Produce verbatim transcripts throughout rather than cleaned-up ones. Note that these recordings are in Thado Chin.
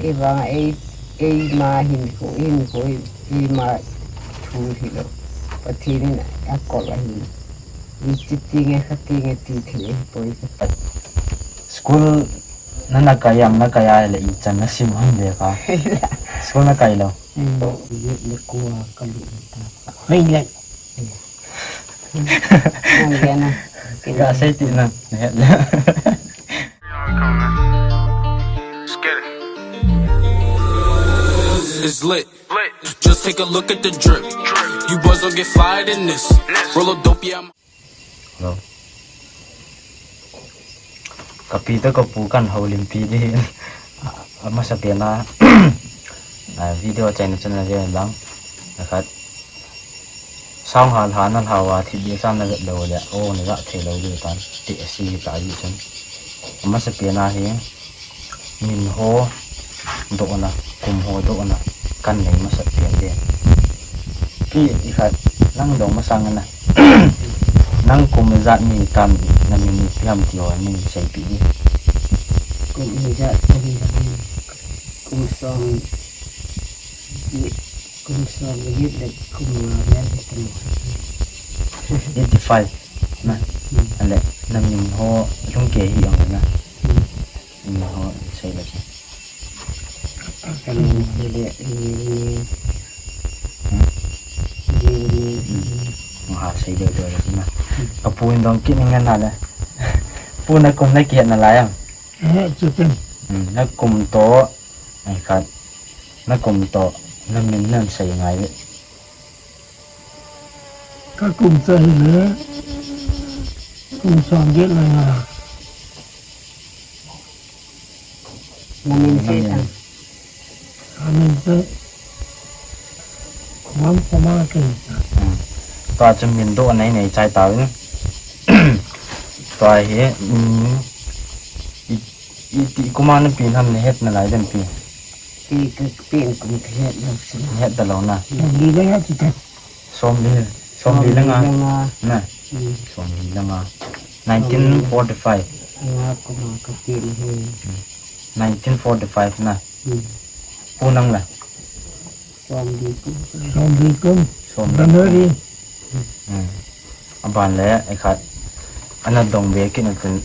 Ei vang ei, ei ma hin ko, hin ko, ei, ei ma thu hi lo. Pathen in a kol ahi. Ei chi ti nge kha ti nge ti thei ei poi ka. School na na kai am na kai a le i chan na sim hon de ka. School na kai lo. Ei, ei le ko a ka lu ta. Hei le. Nang dia na. Ga sei ti na. Let's get it. It's lit. Just take a look at the drip. You boys don't get fly in this. Roll a dope, yeah, I'm Hello. Ka pi toh ka pu kan houlimpi di. A, a masa pen a, a, video chaina chun na ve lang. Na khat. Sang hal ha na hal a thi di san na ve lo le. O na ve thei lo di tan. Ti a si ta di chun. A masa pen a hi. Min ho dohna, kum ho dohna, kan nei masat pen te. Pi i khat, nang dong masang na. Nang kum ijat ni tam, na min ipi ham ti ho, min seipeh di. Kum ijat, kum ijat, kum som, kum som ijat le kum nga le kum. Eighty five, na. Hmm. Ale, na min ho, lhung ke hi ang na. Hmm. Ni ho, sei le che. Ka min sei le, ni, ni. Hmm? Ni, ni. Hmm. Nga sei le, le, le, na. Hmm. Ka pu in dong kit ni ngan na le. Pu na kum na kihet na lai am? Eh, chu chen. Hmm, na kum toh, ai khat. Na kum toh, na min na sei ngai le. Ka kum chu ahile, kum som get le nga. Na min sei tan. Ka min chu, Mangkhoma kei. Hmm. Tua chu min doh nei nei chai tau in. Tua hi, um, i, i, iti kum a na pen ham na het na lai dem pi. Pi ka pen kum ka het lou sin. Het ta lou na. Li le nga chu ta. Somli, somli le nga. Somli le nga. Na. Hmm. Somli le nga. Nineteen forty-five. Nga kum a ka pen hi. Hmm. Nineteen forty-five na. Hmm. Pu nang la. Somli kum. Somli kum. Somli kum. January. Hmm. Aban le, i khat. Ana dong ve kit na chun.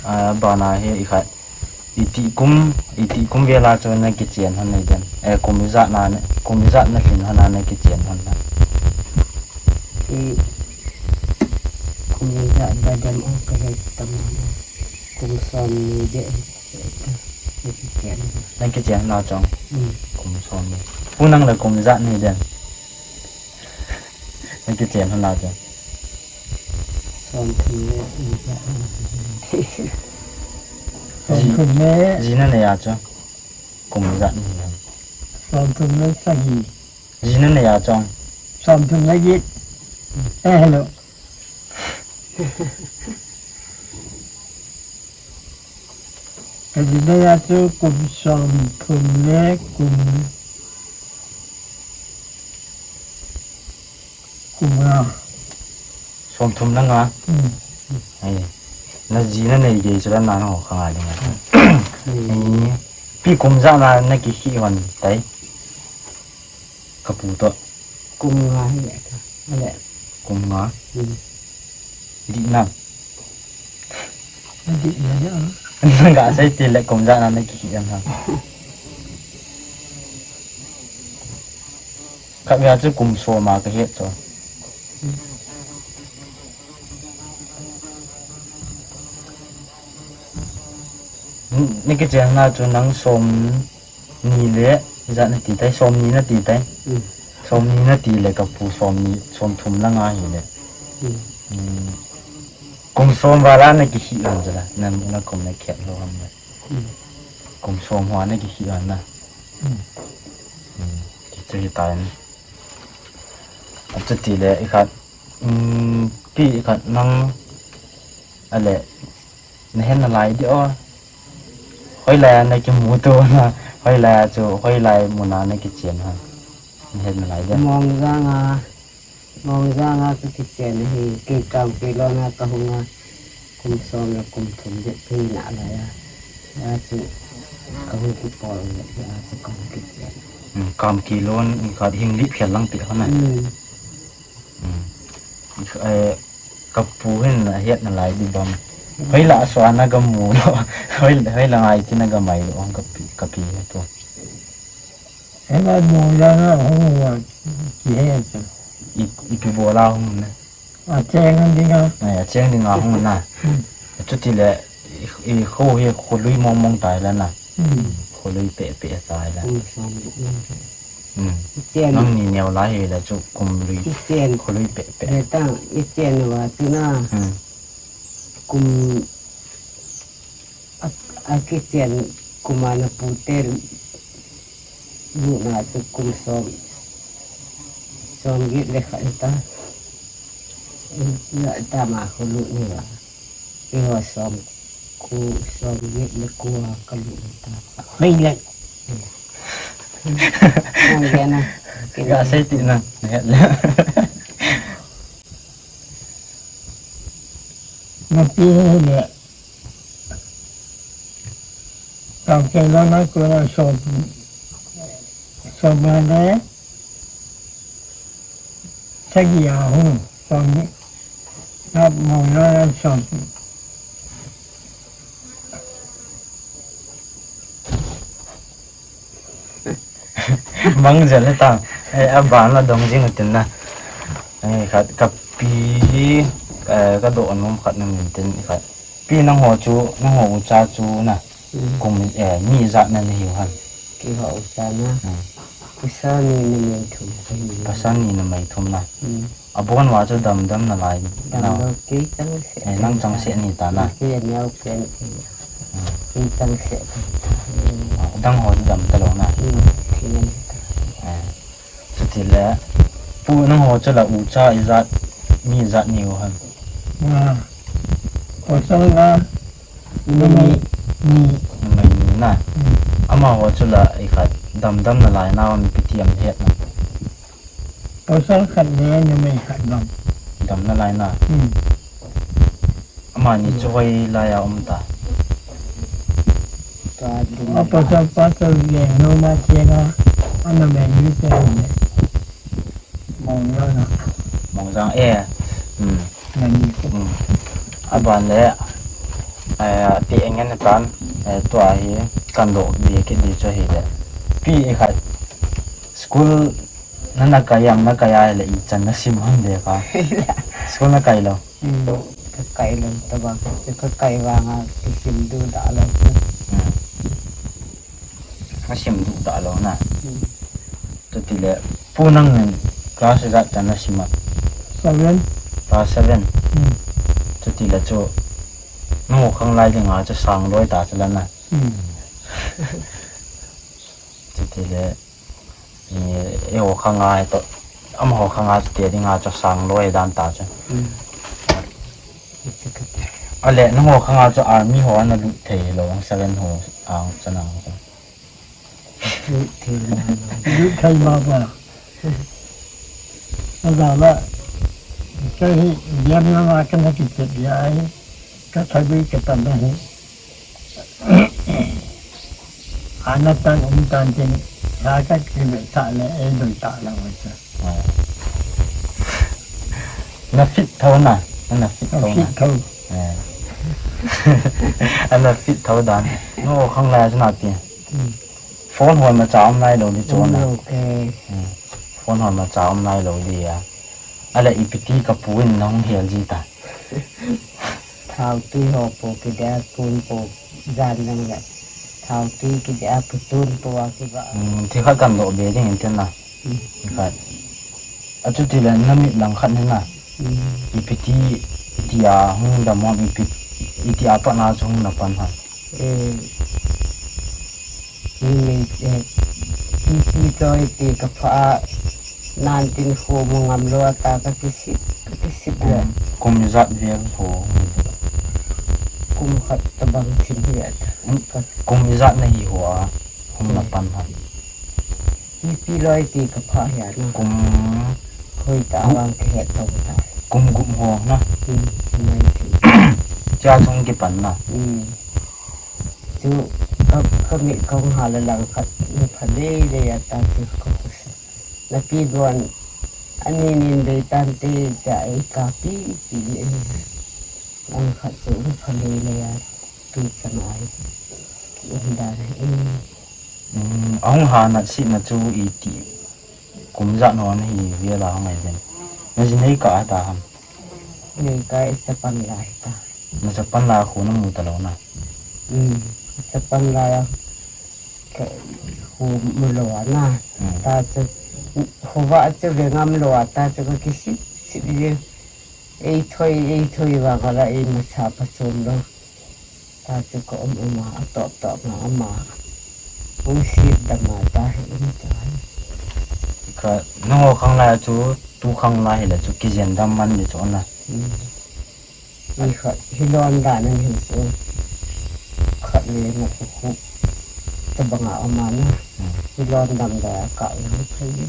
Aban a hi i khat. Iti kum, iti kum vel a chu na kichen hon nei dem. Eh, kum ijat na, kum ijat na lhin hon a na kichen hon na. I kum ijat ba dem o ka het tam na. Kum som ni de. Na kichen hon na chong. Hmm. Kum som ni. Pu nang le kum ijat ni dem. Na kichen hon na chong. Som thum le ijat. Som thum le. Ji na nei a chu. Kum ijat ni. Som thum le sagi. Ji na nei a chong. Som thum le get. Eh, hello. Ka ji na nei a chu kum som thum le kum Kum nga. Som thum le nga. Hmm. Ai. Na ji na nei gei chu dan na ho kha ngai ding. Hmm. Ai. Pi kum ijat na na kikhih hon tai. Ka pu toh. Kum nga hi le ta. Ale. Kum nga. Hmm. Di na. Di na ya. Nga sei ti le kum ijat na na kikhih hon ha. Khat vei a chu kum som a ka het chu. N-, na kichen na chu nang som ni le, ijat na ti tai, som ni na ti tai. Mm. Som ni na ti le ka pu som ni, som thum le nga hi le. Mm. Mm. Kum som val a na kikhih hon chu la, na, na kum na kihet lou ham le. Mm. Kum som ho a na kikhih hon na. Mm. Mm. Ti chu hi tai na. Achuti le i khat, um, pi i khat nang ale na het na lai di o. Hoilai a na kimu tu na, hoilai a chu, hoilai mun a na kichen ha. Na het na lai di. Mongjang a, Mongjang a ka kichen hi, kei Kangpilong a ka hung a. Kum som le kum thum jep hi na lai a. A chu, Ka hung kipol le, ya, chu ka hung kipol. Hmm, kam kilon, in khat hing lip khel lang pe kha na. Hmm. Hmm. Eh, ka pu hin a het na lai di bam. Hoi la so ana ga mu lo. Hoi, hoi la ngai ti na ga mai lo, ka pi, ka pi he to. He la mu la na hung wa ki he to. I, i pi bo la hung na. A cheng dinga. Eh, a cheng dinga hung na. Hmm. Chuti le, i, i kho hi kholui mong mong tai la na. Hmm. Kholui pe pe tai la. Hmm, sam, hmm. Hmm. I chen. Nang ni neo la hi la chu kum lui. I chen. Kholui pe pe. Le ta, i chen wa tu na. Hmm. Kum a, a kichen kum a na pu te lu na chu kum som, som get le khat ta. Na ta ma khu lu ni wa. I ho som ku, som get le ku a ka lu ni ta. Hoi le. Ang ya na. Ga sei ti na. Na pi le. Tang ke la na ko na so, so ma le. Sagi a hu, so ni. Na mo na na so. Mang jel he ta. Eh, a ban la dong jing tin na. Eh, khat ka pi, eh, ka do nom khat na min tin khat. Pi nang ho chu, nang ho ucha chu na. Hmm. Kum, eh, mi ijat na na hiu ham. Kei ho ucha na. Hmm. Pasal ni numei thum ka hi. Pasal ni numei thum na. Hmm. Abon uva chu dam dam na lai. Dam na. Dam lo kei chang se. Eh, nang chang se ni ta na. Kei a neo pen. Hmm. Kei chang se. Ah, dang ho chu dam ta lo na. Hmm. Kei a neo ta. Eh. Chuti le, pu nang ho chu la ucha ijat, mi ijat ni u ham. Ah. Pasal la, numei ni. Numei ni na. Hmm. Ama ho chu la i khat dam dam na lai na, mi pi ti am het na. Pasal khat le numei khat dam. Dam na lai na. Hmm. Amani chu hoilai a um ta. A pasal pasal le noma chena, ana me ni te ne. Mong na na. Mong jang e. Hmm. Na ni ko. Hmm. Aban le, eh, ti engen tan, eh, tua hi kan do bi ke di cho hi le. Pi e khat. School na na kai am, na kai a le ichan na sim ham de ka. School na kai lo. Hmm, ka kai lo ta ba, ka kai vang a, ka sim du da lo. Hmm. Ka sim du da lo na. Hmm. Chuti le, pu nang nin class ijat chan na sim a? Seven. Class seven. Hmm. Chuti le chu, nu khang lai ding a chu sang loi ta chu la na. Hmm. Chuti le, i, i ho khang a to, ama ho khang a chu te ding a chu sang loi dan ta chu. Hmm. A le, nang ho khang a chu army ho ana lut thei lo, ang seven ho ang chan ang chu. Lut thei ma ma. Lut thei ma ma. A za la, ka hi, Vietnam a ka na ki chet ya ai, ka tha gui ka tan na hi. Ana tan um tan tin, ha ka ki ve ta le, e doi ta la wa cha. Ah. Na fit tho na, na fit tho na. Fit tho. Eh. Ana fit tho dan. No khang la na ti. Hmm. Phone hoi ma cha um nai lo di chu na. Um lo ke. Hmm. Phone hoi ma cha um nai lo di a. A le ipi ti ka pu in na hung hel ji ta. Thao tui ho po ki dia tun po jan jang le. Thao tui ki dia pu tun po a ki ba. Hmm, thi khat kan do be ding in tin na. Hmm. Khat. A chuti le na mit lang khat ni na. Hmm. Ipi ti, iti a hung dam ham, ipi, iti a pat na chu hung na pan ham. Eh, numei, eh, P C toi ti ka pha a, nan tin khu mu ngam lo a ta ka kisip, ka kisip le. Hmm. Kum ijat vel ho. Kum khat tabang thin hi a ta. Hmm. Kum ijat na hi ho a, hung na pan ham. Ipi loi ti ka pha hi a na. Kum. Hoi ta gup. Vang ka het to ta. Kum gup ho na. Hmm, mai ti. Cha chung ki pan na. Hmm. Chu Ka, ka mit kong ha la langkhat, ni pha lei lei a ta chu ka khusa. Na pi duan, ani nin bei tan te cha ei ka pi pi lei. Langkhat chu ni pha lei lei a, pi ka nai. Ki um dan e. Hmm, ahung ha na si na chu iti. Kum ja no na hi ve la hung ai den. Na ji nei ka ta ham. Nei ka i sa pan lai ta. Na sa pan la khu na mu ta lo na. Hmm, sa pan la ya. Ka khu mu lo na. Hmm. Ta chu khu va chu ve ngam lo ta chu ka ki si si ye. Ei thoi, ei thoi vang a la ei masa pa chom lo. Ta chu ka um um a, a top top na ama. Hung sit dam a ta hi um ta hi. Ka, nangho khang lai chu, tu khang lai hi la chu, kijen dam man di chu na. Hmm. Ni khat, hi lon dan an hi chu. Khat le na khu khu. Ta bang a ama na. Hmm. Hi lon dam da ka hi thoi.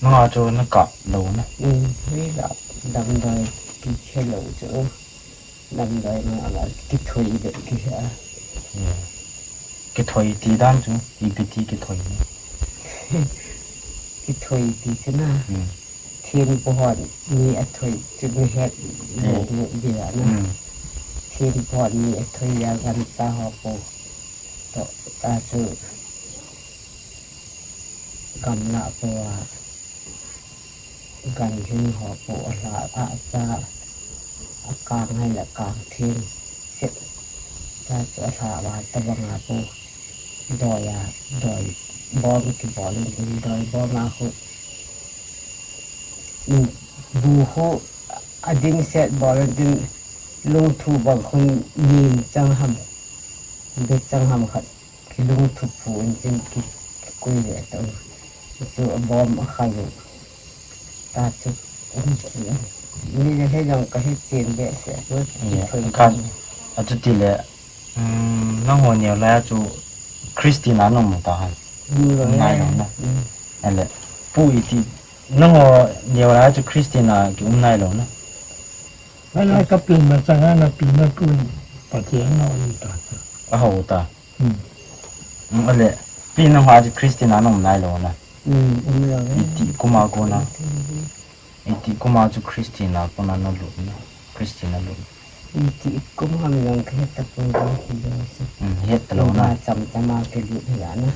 Nanga chu na kap lo na. Hmm, hi la damdoi kiche lo chu. Damdoi na la kithoi de kiha. Yeah. Kithoi ti dan chu, ipi ti kithoi na. Kithoi ti chu na. Hmm. Thin pohon ni a thoi chu ni het lo Eh. mu dia na. Hmm. Thin pohon ni a thoi ya gan sa ho po. To ta chu. Gamla po a, gan hing ho po a la a cha, a kang hai la kang thing, set, ta chu a la va ta bang a po, doi a, doi bom ki bol in doi bom a khu, bu khu a ding set bol in ding lung thu bang khun nin chang ham, be chang ham khat. Kilung thupu in chin ki, kikui le to. Chu a bom a khai u. Ta chu, um, ni le he jong ka he chin be se, chu Yeah, kikui ka, a chu ti le, um, nangho neo lai a chu Christian a nung ta han. Ni lo Nai ya. lo na. Mm. Ale, pu iti, nangho neo lai a chu Christian a ki um nai lo na. Ala ka pin ma chang a na pin na pu Pathen na um ta. A ho ta. Hmm. Mm, ale, pi nangho a chu Christian a na um nai lo na. Hmm, um lo, eh. Iti kum a kona. Iti kum a chu Christian a kona na lut na. Christian a lut. Iti kum ham jong ka het ta poi jong ki jong si. Hmm, het ta lo na. Kum a cham cham a ki lut hi la na.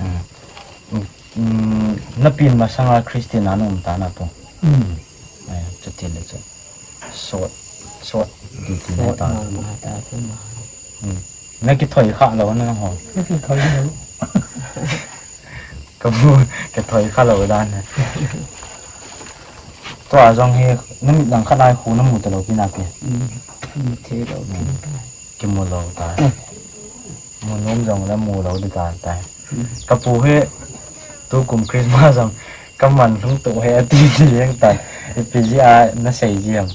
Hmm. Hmm, na pin masang a Christian a na um ta na pu. Hmm. Eh, chu ti le chu. Sot, sot, ti ti na Sot ta. ma ma ta chu ma. Hmm. Na kithoi kha lo na ho. Ka kithoi lo. Ka bu, kithoi kha lo dan na. Tua jong hi, na mit lang khat lai khu na mu ta lo pi na pi. Hmm. Mu thei lo Hmm. pi ta. Kimu lo ta. Mu nom jong le mu lo di ta ta. Hmm. Ka pu hi, tu kum Christmas jong, ka man lhung tu hi a ti ti jeng ta. Ipi ji a na sei ji am.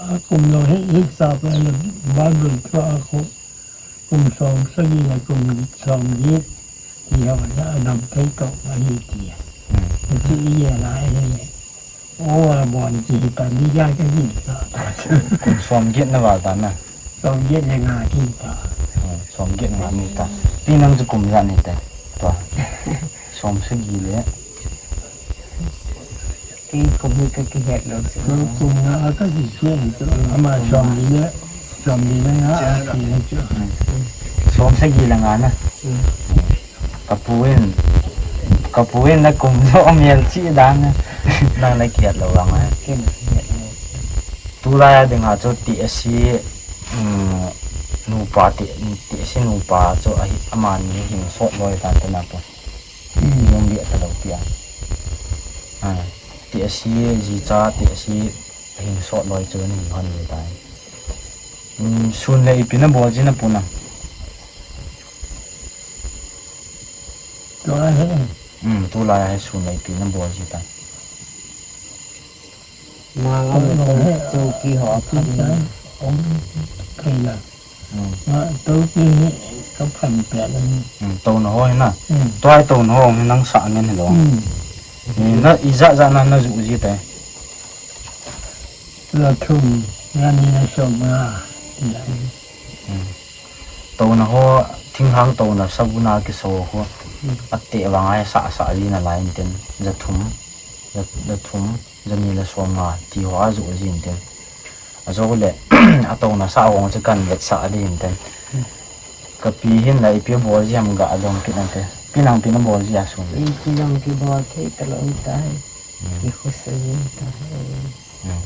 A kum jong hi, hi sa pa le Bible thu a khu. Kum som sagi le kum som giet. Ti ho na a dam thei to a hi ti. Hmm. Ti i a la hi. O, a bon ki ta ni ja ka ni ta. Kum som giet na val ta na. Som giet le nga ki ta. Hmm, som giet nga ni ta. Pi nang chu kum ja ni te. Tua. Som sagi le. Ki kum hi ka ki het lo chu. Kum, kum nga ka ki het lo. Ama som giet le. Som giet le nga a ki het chu. Som sagi le nga na. Hmm. Ka pu in, ka pu in na kum jo mel chi dan na, nang na kiat lo vang ai. Kin. Tulai a ding a chu ti a si, um, nupa ti, ti a si nupa chu a hi, amani hing sot loi tan te na pu. Yong bia ta lo ti a. Ah, ti a si, ji cha ti a si hing sot loi chu ni hon ni tai. Um, sun le ipi na bol ji na pu na. Tulai hi. Hmm, tulai hi sun le ipi na bol ji ta. Mang a Tulai hi. Chowki ho a phan. Tulai. Om kai la. Hmm. Ma chowki hi ka phan pe la ni. Hmm, to na ho hi na. Hmm. Tuai to na ho hi nang sa ngen hi lo. Hmm. Ni na i ja ja na na ju ji te. La thum, la ni la som la. Ti la. Hmm. Touna ho, thinglhang touna sabun a kiso ho. Hmm. Ateh vang a sah sah ji nalai intin. Jathum, ja, jathum, jani le somnga, ti ho ajoh ji intin. Ajou le, atouna sah ho chu kan vetsah ding intin. Hmm. Kapi hin la ipi bol ji ham ga adong kit nante. Pi nang pi nabol ji a sum. Ipi jong kibol thei talou tai. Hmm. Ikhosa ji tai. Hmm.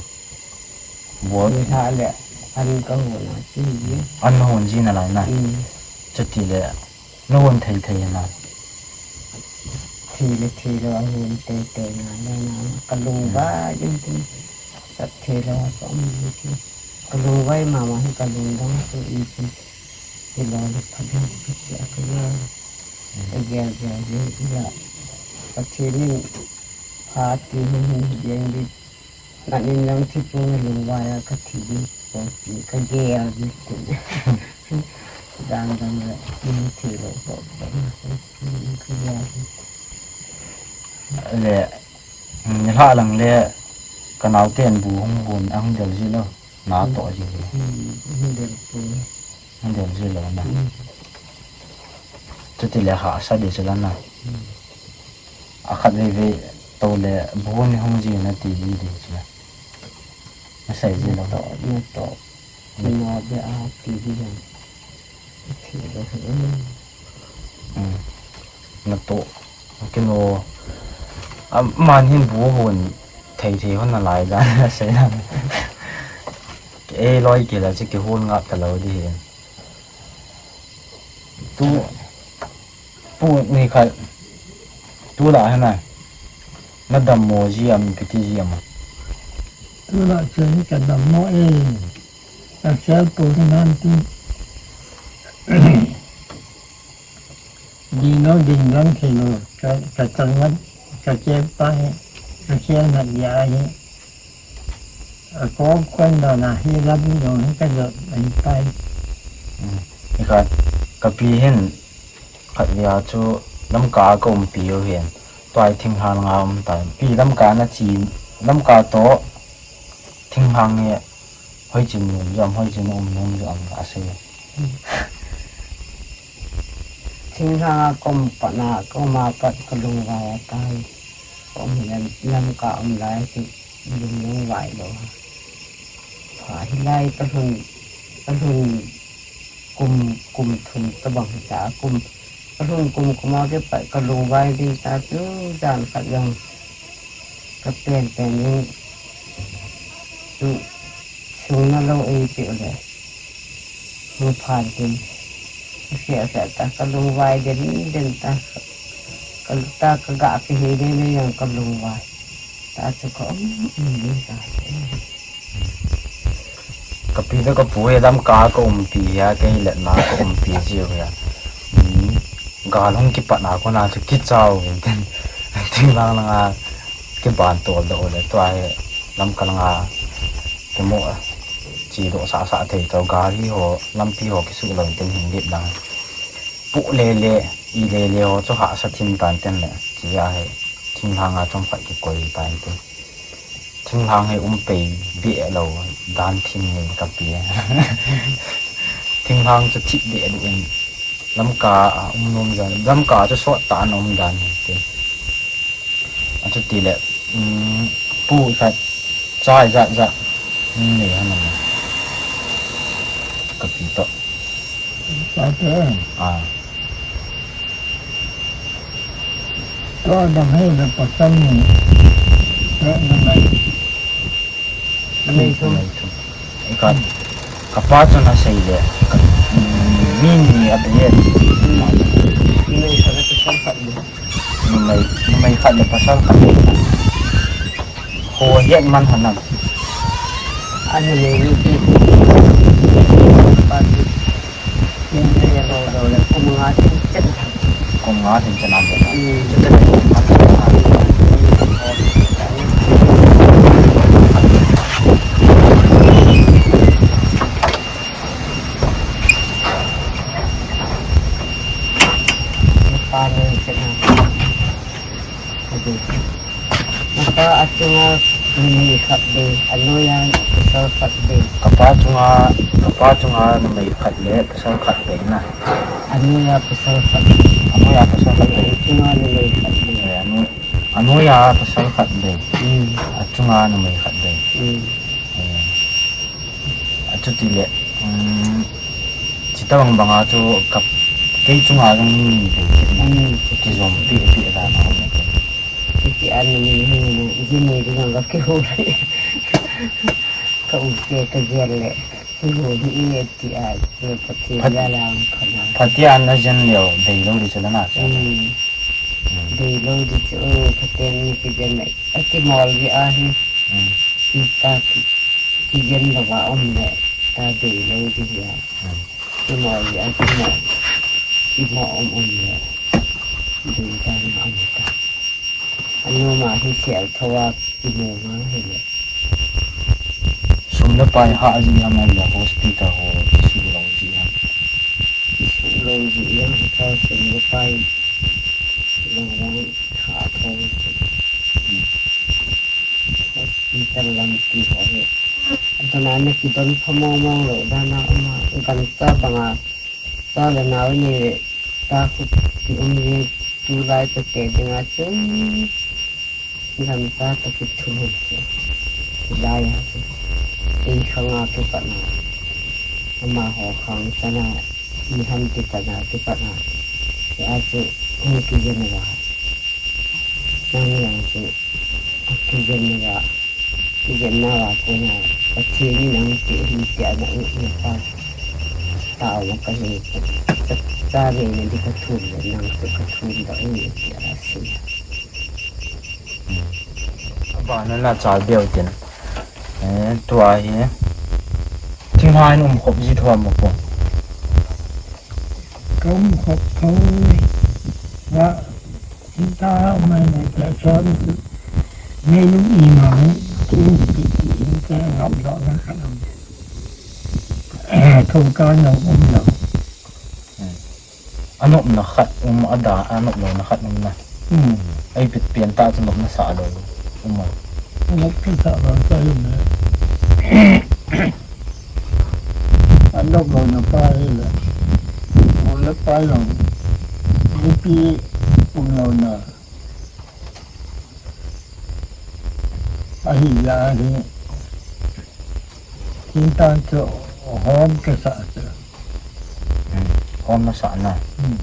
Bol. Nilhah le an kahon a ti ji. An nahon ji nalai na. Hmm. Chuti le nahon thei thei na. Thei le thei lou ahon tei tei nalai na. Kalung, hmm, vai jin tin. Sat thei lou a ka um ji ti. Kalung vai mama hi kalung dong chu iti. Ti lou le pha ding ti a ka ya. Hmm. Ka gel gel ji la. Pathen in pha ti hi hi jeng di. Nangin nang thi chung lungvai a kathi ding, kathi, kagel ding. Dang dang le, nang thi lou ho, kagel ding. Le, nilhah lang le, kanaoten bu hung hon, ahung del ji lou, natoh ji lou. Hmm, hung del pu. Hung del ji lou na. Hmm. Chuti le hahsa ding chu la na. Hmm. Akhat vei vei tou le bu ni hung ji nati ji ding chu la. Nasei ji lou. Natoh, natoh. Hmm. Kino be a ti ji jong. Ti lou. Hmm. Natoh. Kino. Aman hin bu hon thei thei hon nalai dan nasei na. Ei loi kila chu kihon ngap talou ding hin. Tu, pu ni khat, tu la hena, nadammo ji am, ipi ti ji am. Tu la chu kadammo e, kasel pu nan tu. Ding lou, ding lou thei lou, ka, ka chang ngat, ka chep pa hi, ka chep ngat ya hi. A ko kon da na hi lam jong hi ka jot ahi tai. Hmm. Hi khat, kapi hin, khat vei a chu Lamka a ka umpi u hin, tua hi thinglhang a um tai. Pi Lamka na chi, Lamka toh thinglhang hi, Hoiche nom jong, hoiche na um nom jong asei. Thinglhang a ka um pat na, ka um a pat ka lungvai a tai. Ka um lam, Lamka um lai chu lung lungvai lou. Pha hilai ka lhun, ka lhun kum, kum thum tabang hita, kum, ka lhun kum kum a kipat ka lungvai ding ta chu jan khat jong ka pen pen ding chu sung na lou ei ti u le. Mu phan tin. Ka sia sia ta ka lungvai den den ta. Ka lu ta ka ga kihi ding ding jong ka lungvai. Ta chu ka um, um, um, ta. Ka pi toh ka pu hi Lamka ka umpi hi a, kei letna ka umpi jiu hi a. Hmm. Gal hung kipat na kona chu kichau in tin. Thinglhang langa kiban tol doh le tua hi Lamka langa kimu a. Chi doh sah sah thei tau gari ho, lampi ho kisuh lou in tin hin lit lang. Pu le le, i le le ho chu hahsa thim tan tin le. Chi a hi. Thinglhang a chomkhat kikoi tan tin. Thinglhang hi um pei beh lou dan thim ngen ka pi. Thinglhang chu thip beh lou in Lamka a um nom dan, Lamka chu sot tah in um dan hi tin. Achuti le, um, pu khat chai jat jat, um, nei han um. Ka pi toh. Tate. Ah. Tua dang hi le pasal ni. He, numei. Numei thum. Numei thum. Ikat. Kapa chun asei le. Ka, mm, mi ni a pe ye. Numei khat le pasal khat le. Numei, numei khat le pasal khat le. Ho hiat man hon am. Ani le ni ti. Pa ti. Kum nga tin chen. Kum nga tin chen am. Hmm. Pa ni chen am. Napa achunga Numei khat bei, anoiya pasal khat bei. Kapa chunga, kapa chunga numei khat le pasal khat bei na. Anoiya pasal khat. Anoiya pasal khat bei. Chunga numei khat bei. Eh, ano, anoiya pasal khat bei. Hmm. Achunga numei khat bei. Hmm. Eh. Achuti le, um, chutobang banga chu ka, kei chunga jong mi ni bei. Hmm. Kijom pi pi la na. Hiti a numei hi, ji nei ding a ka kihou le. Ka u te ka gel le. Kihou hi e ti a, ke Pathen Phat-, jal a um kha na. Pathen a na jen leo, bei lou di chu la na chu. Hmm. Hmm. Bei lou di chu, Pathen ni kijen le. A kimol ji a hi. Hmm. Kita ki, kijen lou va um le. Ta bei lou di a. Hmm. Kimol ji a, kimol. Kimo um um le. Bei ta na um ta. Anoma hi sel thoa kimu ma hile. Sum le pai ha ji ham le hospital ho isuh lou ji ham. Isuh lou ji ham ka sum le pai. Lou lou ha tho. Hospital lam ti ho hi. Atana na kidon pha mong mong lou dan a um a. Gancha banga. Cha le nao nei le, cha khu kium jing tulai chate dinga chu, gancha toh kithu hon chu, hilai a chu, ei khang a kipat na, amaho khang chan a, iham kipat na, kipat na, hia chu, hung kijen uva, nang jong chu, kijen uva. Kijen nauva kona, Pathen in ahung peh ahi tia na, na pa, taona kahi, cha, cha nei na di kathum le, nang chu kathum doh ahi tia asei. Abana na cha beu tin. Eh, tua hi. Thinghang in um khop ji thou mo po. Ka um khop thou. Wa, Hinta mai mai ta chon tu. Nei lung ima tu ti ti hinta ngap lo na khat um. Thou ka na um lo. Hmm. Anop na khat um ada, anop lou na khat um na. Hmm. Ei pit pian ta chu nop na sa lou um a. Nop ka sa lou ta um na. Anop lou na pa hi le. Ol le pa jong. Nupi um lou na. Ahi ja hi. Hintan chu hom kasa chu. Hmm. Hom na sa na. Hmm.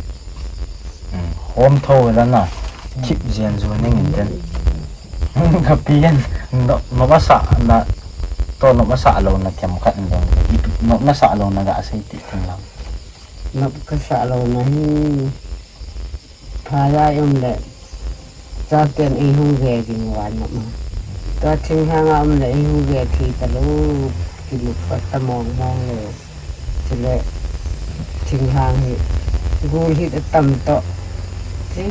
Hmm. Hom thou la na. Hmm. Thip jen ju ning in ten. Ka pi hin no, no masa na. To no masa lou na them khat in dong. No masa lou na ga sei ti thing lang. Nop kasa lou na hi. Phai a i um le, chaten ei hung ve ding uva nop ma. Tua thinghang a um le ei hung ve thei talou, kimu phat ta mong mong lou. Chule thinghang hi gul hit atam toh. Chi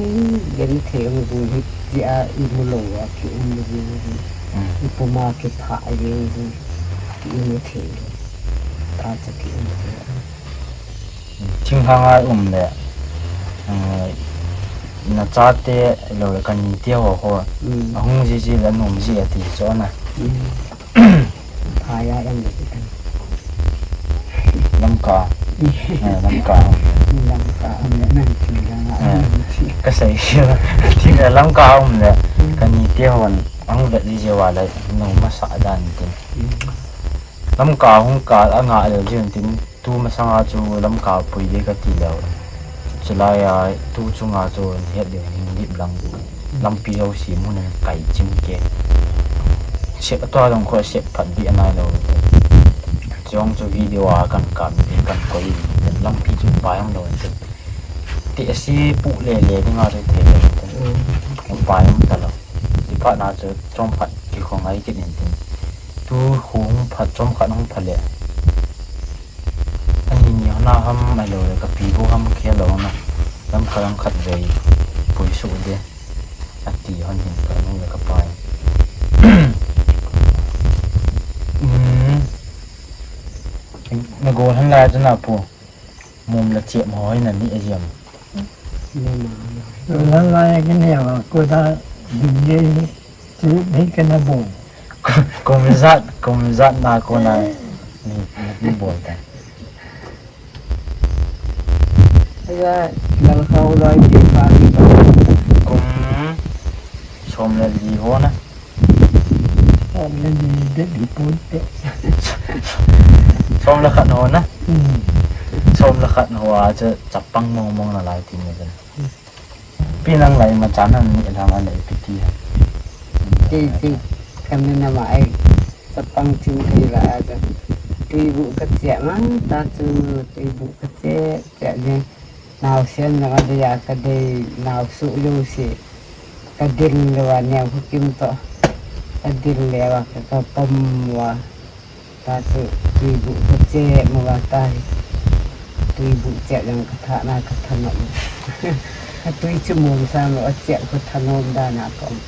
gen thei um gul hit ti a i mu lou a ki um le ding hi. Hmm. I puma kiphah a ding hi. Ki i mu thei lou. Ta cha ki um thei. Thinghang a um le, eh, na chate lou le ka nite ho ho. Mm. Ahung ji ji le anom ji ati chu na. Mm. Phai a em le ti kan. Lamka. Eh, Lamka. Lamka. Nang thinghang a, eh, um ji. Ka sei si. Thinghang Lamka um le, mm, ka nite ho ahung vet ji ji uva le, nom masa dan tin. Mm. Lamka hung kal a ngah lel jin tin, tu masanga chu Lamka pui ding kati leu. Chulai a tu chunga chu het ding hin dip lang. Lampi jouse mun in kai chim ke. Sep atua jong kho sep phat ding anai lou. Chong chu video a kan kam ding kan koi ding. Lampi chu pai ang lou. Ti asi pu le le ding a chu thei lou. Pai ang ta lou. Ti phat na chu chom phat ki khong ai kit in tin. Tu hung phat chom khat hung phat le. Ani ni hana ham ai lou le ka pi bu ham khel lou na. Lamka lang khat vei pui su de. Ati hon hin ka nu le ka pai. Hmm. Na gol han lai chu na pu. Mum la chep hoi na ni a yam. Lan lai kin he wa ko da ding ye ni. Chu ni ka na bo. Kum ijat, kum ijat na kona ni, ni bol ta. Aja, gal khau lai ti pa ni pa. Kum som le li ho na. Som le li de di pun te. Som le khat ho na. Hmm. Som le khat ho a chu chapang mong mong na lai ti ni. Pi nang lai ma chan nang ni la ma lai pi ti. Ti ti kami na ma ai chapang chin thei la a chu. Tui bu ka che ma ta chu tui bu ka che che ni. Nau sen na ma de ya ka de nau su lu si. Ka dil le wa ne hu kim to. Ka dil le wa ka ka pom wa. Ta chu tui bu ka che mo wa ta hi. Tui bu che jang ka tha na ka tha nom. Ka tui chu mom sa lo a che ka tha nom da na ka om.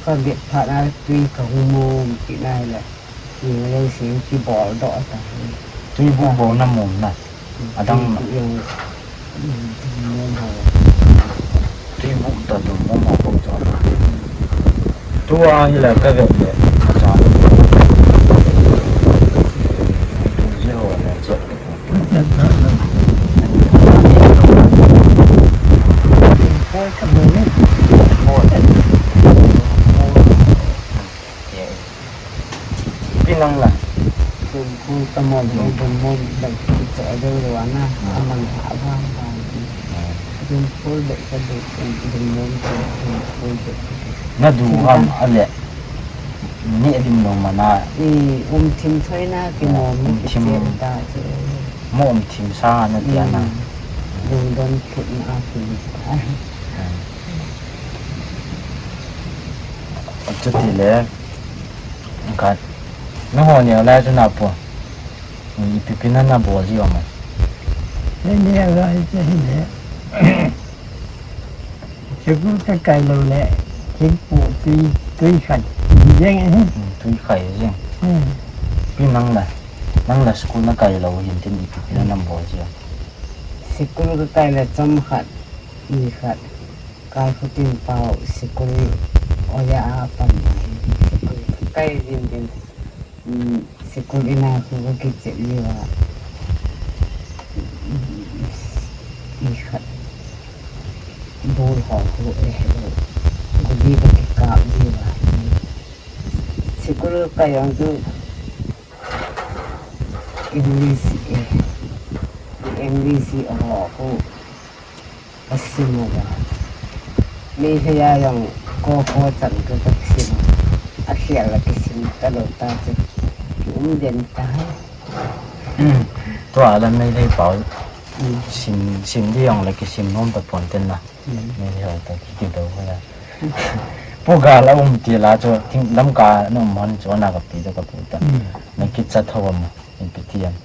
Ka bit pha na tui ka hu mom ti na hi la. Ni lo sing ki bol do ta hi. Tui bu bol na mom na. Adang na. Tui bu yang, mm, mom ha. Tui bu ta tu mom ha ko cha. Tua hi la ka vet le. Cha. Tu je ho le che. Pi nang la. Dum khu ta mo dum mo dum mo dum khu ta dum lo na. Amang ha ba ba. Dum khu de ka de dum mo dum khu de. Na du ham a le. Ni a dim lo mana. I um thim thoi na ki mo mi ki thim ta chu. Mo um thim sa na ti ana. Dum don khut na a ki ta. Chuti le, ka, na ho neo lai chu na pu. Ipi pi na na bol ji o ma. He neo lai chu hi le. School ka kai lou le, thingpu tui, tui khat. Jeng ahi. Tui khai jeng. Pi nang la, nang la school na kai lou hin tin ipi pi na na bol ji o. School ka kai le chom khat, ni khat. Kai khutin pau sikul oya a pan mai. Sikul kai din din. Sikul ina khu ka kichep liu a. Ikhat. Bul ho khu eh. Gudi ka kikap liu a. Sikul kai ang tu English eh. English ho khu. Asim uva. Meitei a jong ko ko chan tu ka kisim. Akhel la kisim talou ta chu. Kium den ta. Tua la Meitei pau. Sim, sim di jong la kisim nom ta pon ten na. Meitei ho ta ki kido ho la. Pu ga la um ti la chu thing lam ka na um hon chu na ka pi ta ka pu ta. Na kicha tho am. Ipi ti am.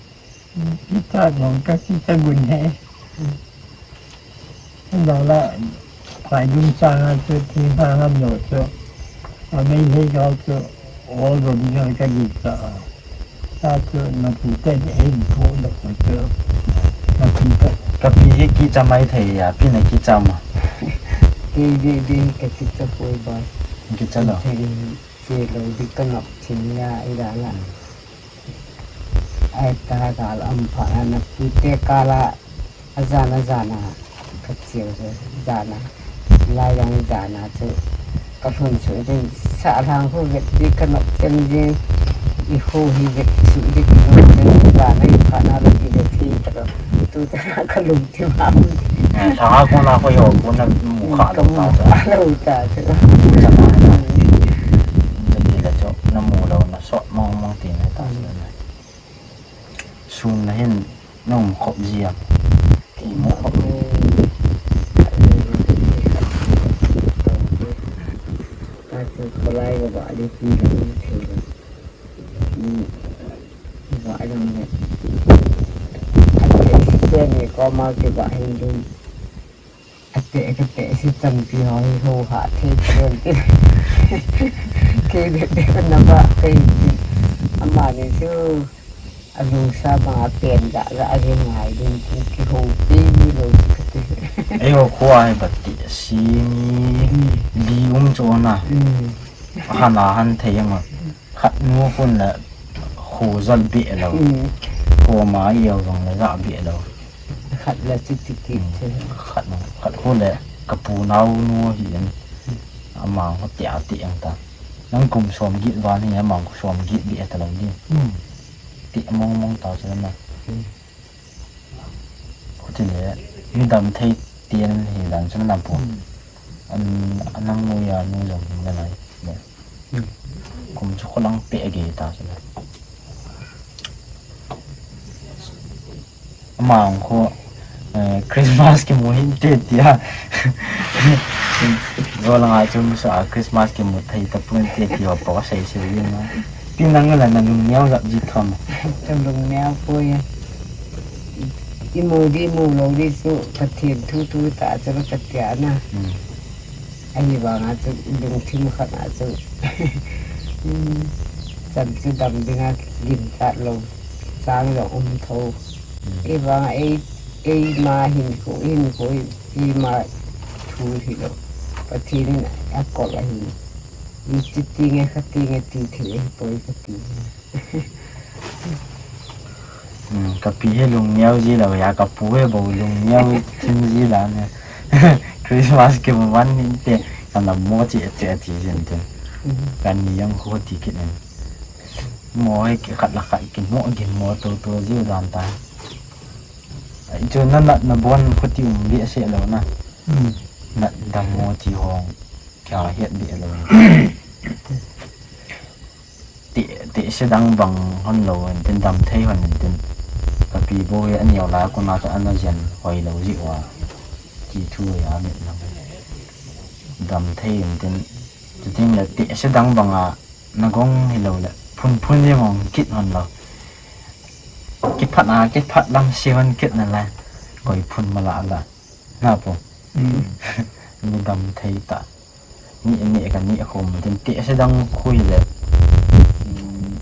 Kicha jong ka kicha gun he. Dala, phai dum chang a chu, thing phai ham lo chu, a Meitei gal chu, ol ro ding ka kicha. Ta chu, na pu te, ei pu lo chu, na pu te. Ka pi hi kicha mai thei a, pi na kicha ma. Di, di, di, ka kicha poi ba. Kicha lo. Thei, thei lo, di ka nok thing ya, i la la. Ai ta gal am pha na pi te kala a jana jana ka chiu chu jana lai jong jana chu ka lhun chu din sa lang hu vet di ka nok chen di i hu hi vet chu di ka nok chen jana i pha na la di vet hi ta ka tu ta na ka lum ti ma. Sa ko na ko yo ko na mu kha lo ta ta. Lo ta chu. Jana na. Jana la chu na mu lo na. Sot mong mong ti na ta. Sum na hin na um khop ji am. Ti mu khop. Ta chu kholai ga ba li ti la um thei la. Ni ba jong le. Ate se ni ko ma ki ba hin dum. Ate, ate, si tampi ho hi ho ha thei pen ti. Kei bep bep na ba kei ti. Amani chu alungsa ma pen ga ga a rin ngai din ti kihoupi lou ti kati. Eiho khoa hi bati simi li um chu na. Ahan ahan thei ang. Nu khun le khu jal beh lou. Hmm. Khu ma i au jong le ja beh lou. Khat le chi ti ki Hmm. che. Khat, khat khu le ka pu nau nu hi in. Amang khu tia ti ang ta. Nang kum som git van hi amang khu som git beh ta lou di. Hmm. Ti mong mong ta chu na. Hmm. Khuti le, mi dam thei tien hi dan chu na pu. Hmm. An, anang nu ya nu jong hi na lai. Le. Hmm. Kum chu kholang pe ge ta chu na. Amang khu, eh, Christmas kimu hin te tia. Go langa chu mi sa Christmas kimu thei ta pun te tia pa sei sei na. Pi nang la na lung niau jap ji thom. Ka lung niau poi. I mu di mu lou di chu Pathen thu thu ta chu ka tia na. Hmm. Ahivanga chu lungthim khat a chu. Hmm. Chan chu dam dinga gim chat lou. Chang lou um tho. Hmm. Ahivanga ei, ei ma hin ko, hin ko, ei ma thu hi lou. Pathen in a kol ahi. I chi ti nge kha ti nge ti thei ahi poi ka ti. Hmm, ka pi hi lung niau ji lou ya, ka pu hi bou lung niau thim ji la ne. Christmas kimu man ni te, ka na mo chi che chi jin te. Hmm. Ka ni yang khu ti kit ne. Mo hi ki khat la khat ki mo, ki mo to to ji dan ta. Ai chu na nat na bon khu ti um beh se lou na. Hmm. Nat dam mo ti hong. Kya het beh lou. Ti, ti se dang bang hon lou, tin dam thei hon, tin ka pi bou hi a neo la, kuna chu ana jen hoi lou ji uva. Ti thu ya mit na. Dam thei in tin, ti ting le ti se dang bang a, na gong hi lou le, phun phun jeng hong kit hon lou. Kiphat a, kiphat lam se hon kit na la, koi phun ma la la. Na pu. Hmm. Mi dam thei ta. Ni, ni ka ni khom tin ti se dang khu hi le. Hmm.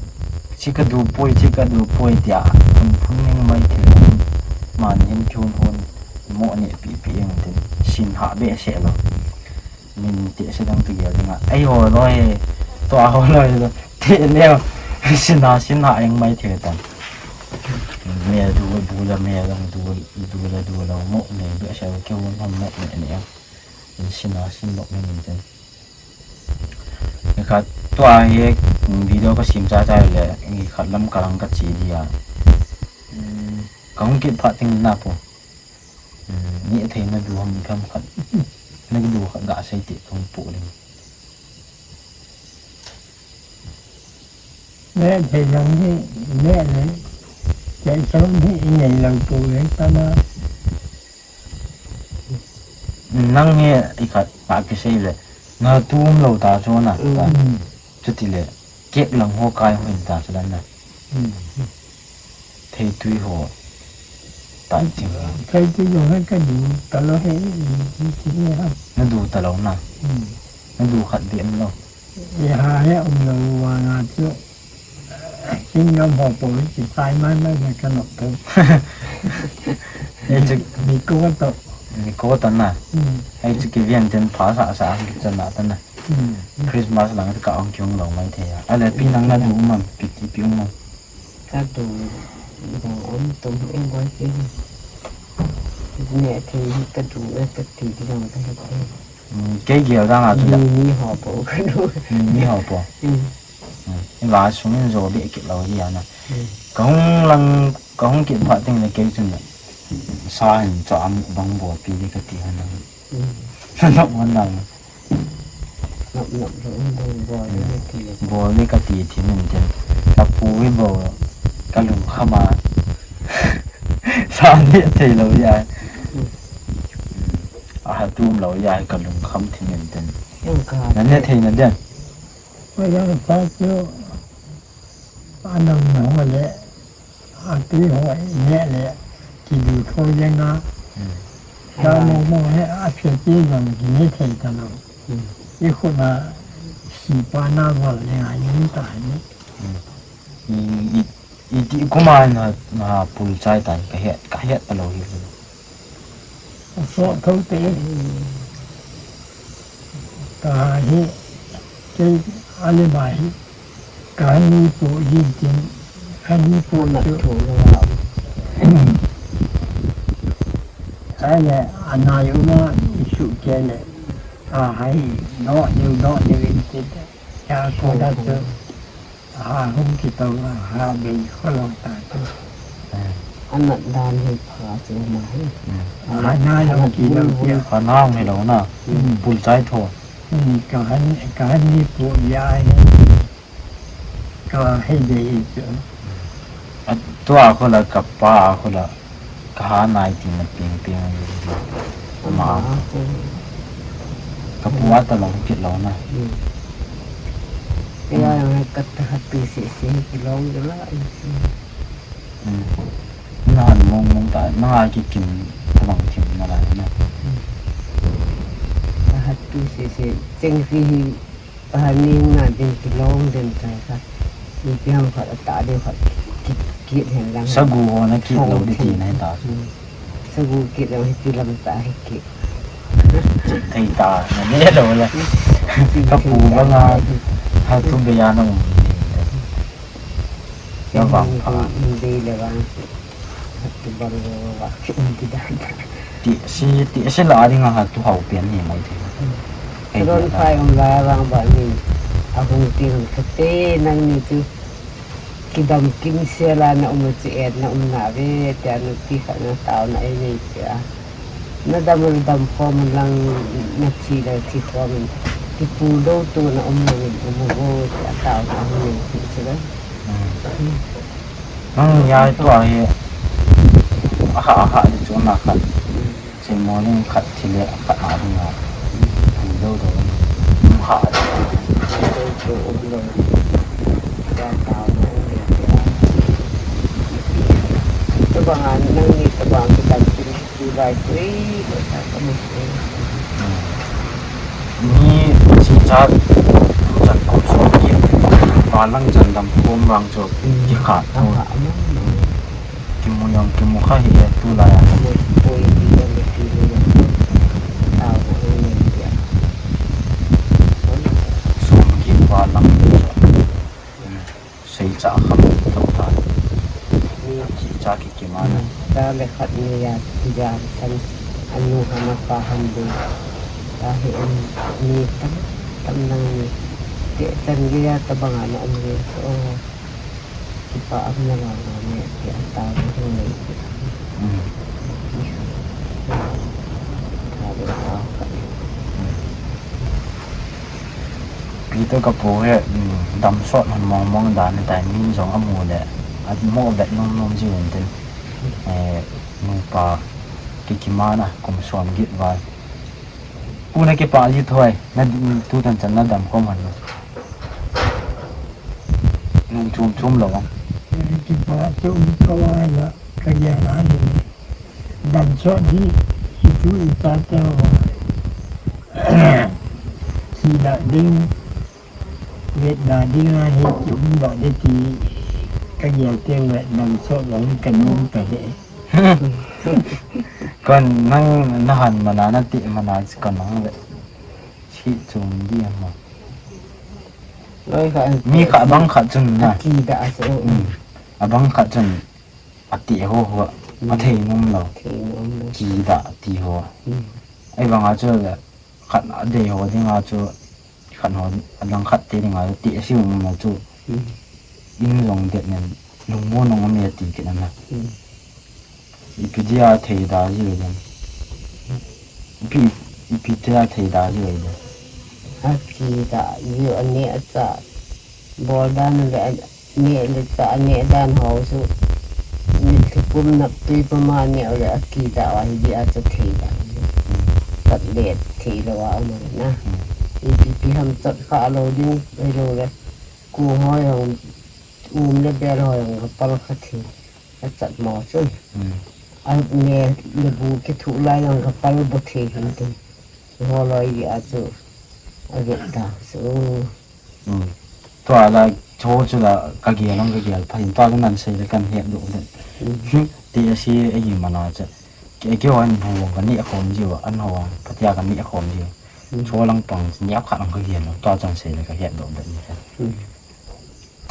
Chi ka du poi, chi ka du poi tia. Phun phun ning mai thei. Man hin thun hon. Mo ni pi pi eng tin. Sin ha beh se lou. Min ti se dang tu gel dinga. Ai ho loi. Tua ho loi. Ti leo. Sin ha, sin ha eng mai thei tan. Me du, du la me dang du, du la du la mo me be sa ke won hom mo me ne. In sin a sin mo me min ten. Ni khat tua hi video ka sim cha cha le ni khat lam ka lang ka chi dia. Ka hung kit phat ting na pu. Ni thei na du ham tham khat. Na du khat ga sai ti thong pu le. Neh thei jong hi, neh le, kei chom hi i nei lo pu le tama. Nang hi i khat a kisei le, na tum lo ta chu na, ta. Mm. Chuti le, kek lang ho kai ho in ta chu dan na. Mm. Thei tui ho. Tan ching. Thei tui ho he ka du ta lo he, i, i, i, i, ha. Na du ta lo na. Hmm. Na du khat di am lo. I ha he um lo wa nga chu. King ngam ho po, ki tai mai mai na ka nok po. Ei chu. Mi ko to. Mi ko to na. Hmm. Ei chu ki vian ten pha sa sa, ki chan na ta na. Hmm. Christmas lang ka ong ki ong lo mai thei a. Ale pi nang na du man, pi ti pi ong man. Ka du, du om tum em boi ke. Ne thei hi ka du e ka ti di dong ka he. Hmm, kei gel dang a chu da. Ni, ni ho po ka du. Ni, ni ho po. Hmm. Hmm. I va sung in jo be ki lo di a na. Hmm. Ka hung lang, ka hung kit phat ting le kei chun le. Sa hin cho am bang bo pi di ka ti han. Hmm. Nok man lang. Nop nop lo in dong bol le ka ti. Bol le ka ti thim in tin. Ka pu hi bou ka lungkham a. Sa ne thei lo ya. A ha tum lo ya ka lungkham thim in tin. Yung ka. Na ne thei na den. Wa yang sa chu. Anam na ho le. A tui ho i neh le, ki du tho jeng a. Hmm. Ka mo mo he a phe pi jong ki ne thei ta lo. Hmm. I khut na si pa na val jeng a yin ta ni. Hmm. I, i, i ti kuma na, na pul chai ta ka het, ka het ta lo hi. So tho te. Hmm. Ka hi, kei a le ba hi. Kani po jin tin, kani po Amat chu. Thu lo a. Ai le, anai uma isu ke le, a hai, no, niu, no, niu in tin, ya ko da chu, a hung ki to, a ha be ko lo ta chu. Amat dan hi pha chu ma hi. A na lo ki lo ki. A na hung hi lo na. Pul chai tho. Ka han, ka han ni po ya hi. Ka hei de hi chu. A tua khu la ka pa khu la ka ha nai ti na ping ping. Ma. Ka pu a ta long kit lo na. Ya ka ta ha pi si si ki long de la. Na han mong mong ta na ha ki kin ta long kim na la na. Ta ha pi si si cheng si hi. Pahani na din kilong din tai kha. Ipi ham khat ata deu khat kit, kit hen lang. Sagu ho na kit lo di ti na ta. Sagu kit lo hi ti lam ta hi kit. Thei ta na ne lo la. Ka pu ba nga ha tu be ya na um. Na vang pha. Be le vang. Ti si, ti si la ding a tu hau pian ni mai thei. Ron phai um lai vang ba ni. A hung ti hung kate nang ni tu. Kidam kim se la na um chu et na um na ve te anu ti kha na tau na ei nei ti a. Na dam na dam khom lang na thi le thi khom. Ti pu do tu na um na um vo ti a tau na um ni ti si le. Nang ya tua hi aha aha di chu na khat. Sin morning khat thi le khat na ding a. Pu do do. Ha. Tabang a nang ni tabang kidam kin ki vai tui lo ta ka mu. Ni si cha tu chan kum som ki. Ba lang chan dam kum vang chu ki khat. Kimu jong kimu kha hi e tulai a. Sum kit va lang. Sei cha kham tho ta. Ki cha ki ki ma na. Ta le khat ni ya ki ja san. Anu ha ma pa ham de. Ta hi an ni tam tam nang ni. Te chan ge ya tabang a na um ni. Oh. Kipa am na vang a ne, ti a tao na hung nei ti a. Tha le tao kha. Pi to ka pu he, dam sot han mong mong dan ni tai min jong a mu le, a mo vet nom nom ji un tin. Eh, nupa, ki ki ma na, kum som git val. Pu na kipa ji thoi, na tu tan chan na dam kom han. Nung chum chum lo. Kipa chum kawai la, ka ya na ni. Dam so di, si tu i ta ta wa. Si da ding, vet da ding a hi chum lo de ti. Ka ya te vet dam so lo ka nung ta de. Kon nang na han mana na ti mana kon nang le. Chi chung di ma. Loi kha an mi kha bang kha chun na. Ki da so. A bang kha chun a ti ho ho. A thei nom lo. Thei nom lo. Ki da ti ho. Ai bang a chu le khat a dei ho ding a chu. Khat ho, a dang khat te ding a, ti a si um na chu. In jong det nen, lungmon nong me ti kit na. Ipi dia thei da ji le. Ipi, ipi dia thei da ji le. A ki da ji a ne a cha. Bol dan le. Neh le chah, neh dan ho chu, mitlhi pum nap tui pum a neh u le a kidah u ahi dia chu thei dan. Chat le thei lou a um ahi na. Ipi pi ham chat kha lou ding, ahilou le. Ku ho jong, um le bel ho jong ka pal kha thei. A chat mo chu. A neh le bu kithuh lai jong ka pal bo thei hin tin. Chu ho loi dia chu. A vet da chu. Tua la, chu chu la, ka gel ang ka gel pha in, tua la nan sei le kan het doh le. Ti a si a hi mana che. Ke, keiho an ho ka neh khom jiu, an ho, phatea ka neh khom jiu. Chu lang pang, neh khat ang ka gel, tua chan sei le ka het doh le ni.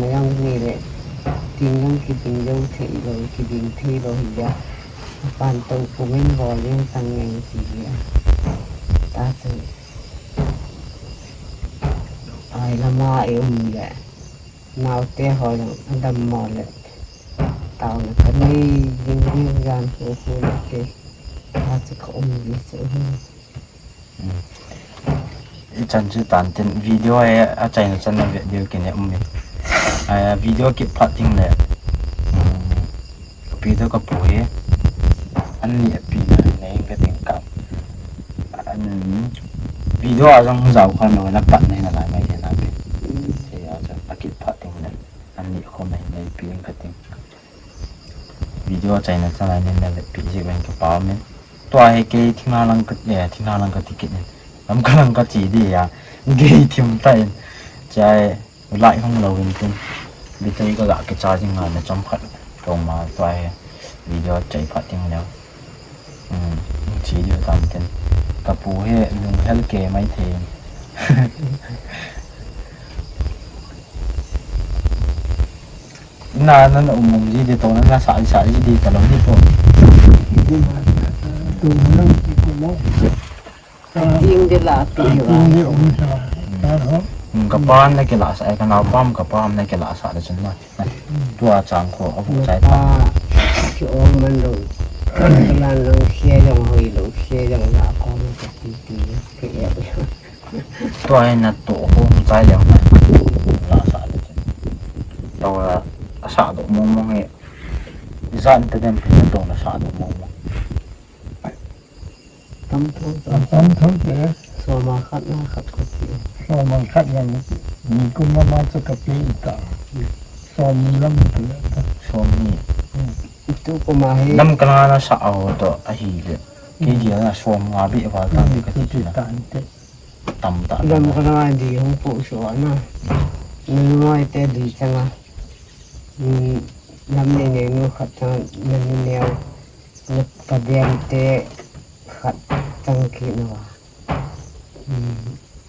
na jong nei le, tin jong kiding jou thei lou, kiding thei lou hi a. Pan to kumin bol jeng tang ngai ti hi a. Ta chu. Ai lama i um le. Naote ho jong adam mo le. Taona kanei jing jing jan hu hu le ke. Ta chu ka um ji chu hi. Ichan chu tan tin video he achaina chan na video kine um e. Ai, video kit phat ding le. Hmm, video ka pu hi. An ni a pi na nei ka ding ka. An video a jong jao khan lo na pat nei na lai mai na pi. Te a jong a kit phat ding le. An ni ko mai nei pi ding ka ding. Video chaina chalai nin na le pi ji ven ka pa men. Tua he ke thina lang ka, eh, thina lang ka ticket nin. Lam ka lang ka chi di ya. Gei thim ta in. Chai. Lai hung lo in tin. Battery ka ga ke charging ngai na chom khat. Tong ma tua he video chai phat ding leo. Hmm, chi diu tam tin. Ka pu he lung hel ke mai thei. Na, na, na um um ji di to na, na sa, sa ji di ta lo di ko. Tu na, tu na, tu na. Ting de la, ting de la. Ting de um sa. Ta ho. Hmm, ka pa na ke la sa, ka nau pa ka pa na ke la sa de chun na. Tua chang ko, a bu chai pa. Ki ong man lo. Ka lan lo, sia jong hoi lo, sia jong la ko na ka ti ti. Ke ya. Tua hi na to hung chai leng na. La sa le chun. Tua a sa do mong mong e. Zan te dem pin na to na sa do mong mong. Tam tho. Tam tho te. Soma khat na khat ko ti. Soma khat na ni. Ni kum ma ma cha ka pe ta. Som ni lam tu ta. Som ni. Itu ko ma he. Lam ka na na sa a ho to a hi le. Ki dia na som nga bi va ta ka ti na. Tam ta. Lam ka na di hung pu so na. Ni ngoi te di changa. Lam ni ne nu khat chang na ni neo. Na pa diam te khat chang ki na wa.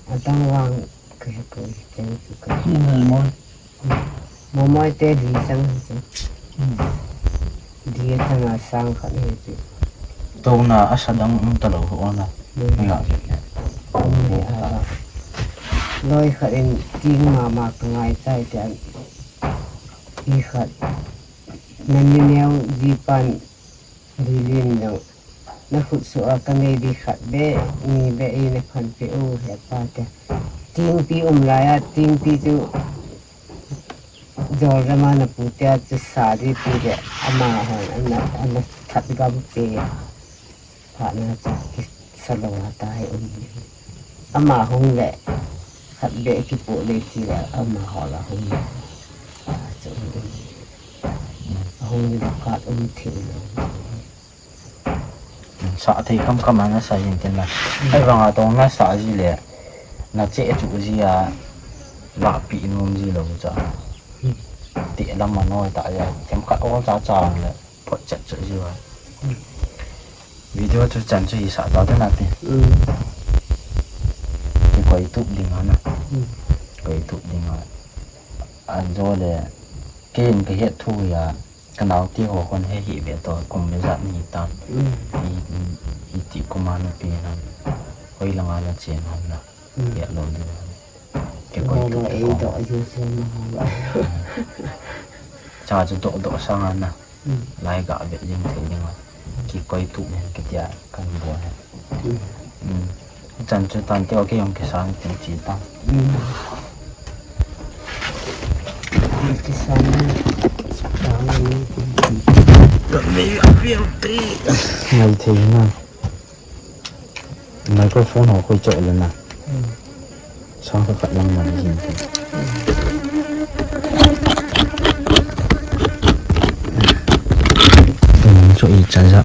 Atang wang ka he ko chang ki ka. Ki ni mo. Mo mo te di chang ki. Di chang a sang khat ni ki. To na a sa dang um ta lo ho na. Ni la ki. Loi khat in ting ma ma ka ngai chai te an. I khat. Na ni neo ji pan. Lilin jong, na khut suh a ka nei di khat beh, ni beh i na phan pe u he pa te. Tingpi um lai a, tingpi chu jol rama na pu te a chu sa di pi beh, ama hon, ana, ana that gam che. Pha na chu kisa lo a ta he um. Ama hung le, khat beh kipu le ti le, ama ho la hung le. A chu um. Hung ni khat um thei lo. Sa thei kham kham a na sa jin tin na. Ai vang a tong na sa ji le. Na che chu ji a. La pi nom ji lo cha. Te lam a noi ta ya. Tem khat ol cha cha le. Phot chet chu ji wa. Video chu chan chu hi sa ta te na ti. Ki koi tup ding a na. Koi tup ding a. An jo le. Ken ka het thu ya. Ka nau ti ho hon he hi ve to kum ve jat ni tan. I, i, i ti kum a na pi na. Hoi langa na chen hon na. He lo ni na. Ke koi tu ei ko. Do ju se na ho. Cha chu do do sang a na. Lai ga ve jing thei jing a. Ki koi tu nen ke tia kan bo he. Chan chu tan te, okay, jong kisan tin chi ta. Kisan ni. Ngai thei na. Microphone ho koi cho le na. Sang khat khat lang man jin tin. Tum cho i cha ja.